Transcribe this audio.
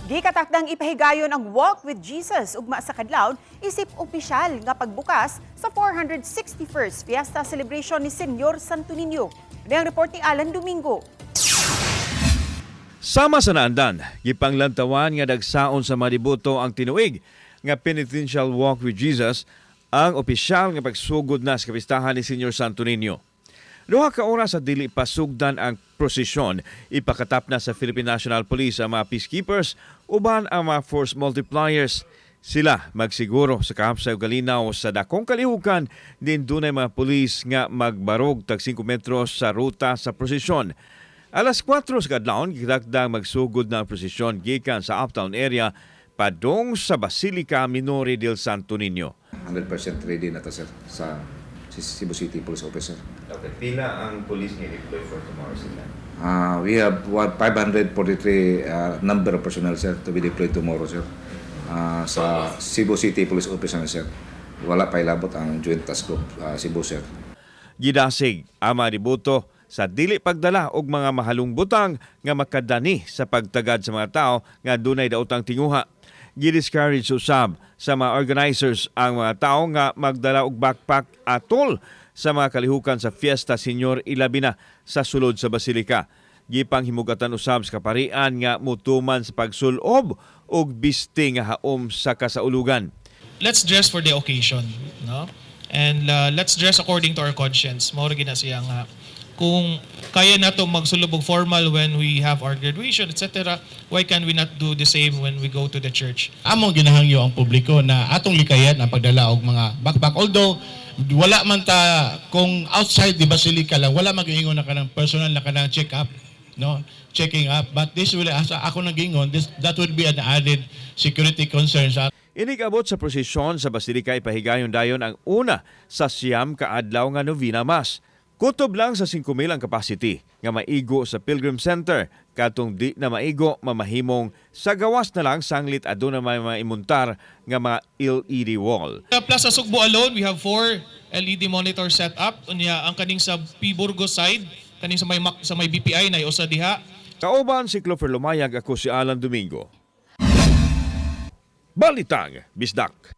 Gikatakdang ipahigayon ang Walk with Jesus ugma sa kadlawon isip opisyal nga pagbukas sa 461st Fiesta Celebration ni Senyor Santo Niño. Ini ang report ni Alan Domingo. Sama sa naandan, gipanglantawan nga dagsaon sa mga deboto ang tinuig nga Penitential Walk with Jesus ang opisyal nga pagsugod na sa kapistahan ni Senyor Santo Niño. 2 ka oras sa dili pasugdan ang prosesyon, ipakatap na sa Philippine National Police ang mga peacekeepers uban ang mga force multipliers. Sila magsiguro sa kahapsay ug kalinaw sa dakong kalihukan din dunay mga pulis nga magbarog tag 5 metros sa ruta sa prosesyon. Alas 4 sa kadlawon, gidakdang magsugod na ang prosesyon gikan sa Uptown area padung sa Basilica Minore del Santo Niño. 100% ready na ta, sir, sa Cebu City Police Officer. Okay, pila ang police nga deploy for tomorrow sila? We have 543 number of personnel, sir, to be deployed tomorrow, sir. Sa Cebu City Police Officer, sir. Wala pa ilabot ang Joint Task Group Cebu, sir. Gidasig ang mga deboto sa dili pagdala og mga mahalong butang nga makadani sa pagtagad sa mga tao nga dunay daotang tinguha. Gidiscourage usab sa mga organizers ang mga tao nga magdala og backpack atol sa mga kalihukan sa Fiesta Señor, ilabi na sa sulod sa basilika. Gipanghimugatan usab sa kaparian nga mutuman sa pagsulob og bisti nga haom sa kasaulugan. Let's dress for the occasion, no? And let's dress according to our conscience. Mao ra gyud na siya nga kung kaya nato magsulob og formal when we have our graduation, etc., why can we not do the same when we go to the church? Among ginahangyo ang publiko na atong likayan ang pagdala og mga backpack, although wala man ta, kung outside the basilica lang, wala mag-ingon na kanang personal na kanang check up, no, checking up. But this will, as ako nagingon, this that would be an added security concern sa Inig-abot sa prosesyon sa Basilika, ipahigayon dayon ang una sa 9 ka adlaw nga novena mass. Kutob lang sa 5,000 ang capacity nga maigo sa Pilgrim Center. Katong di na maigo, mamahimong sa gawas na lang sanglit aduna may mga imuntar nga mga LED wall. Sa Plaza Sugbo alone, we have four LED monitor set up. Unya ang kaning sa P. Burgos side, kaning sa may BPI na usa diha. Kauban si Clover Lumayag, ako si Alan Domingo. Balitang Bisdak.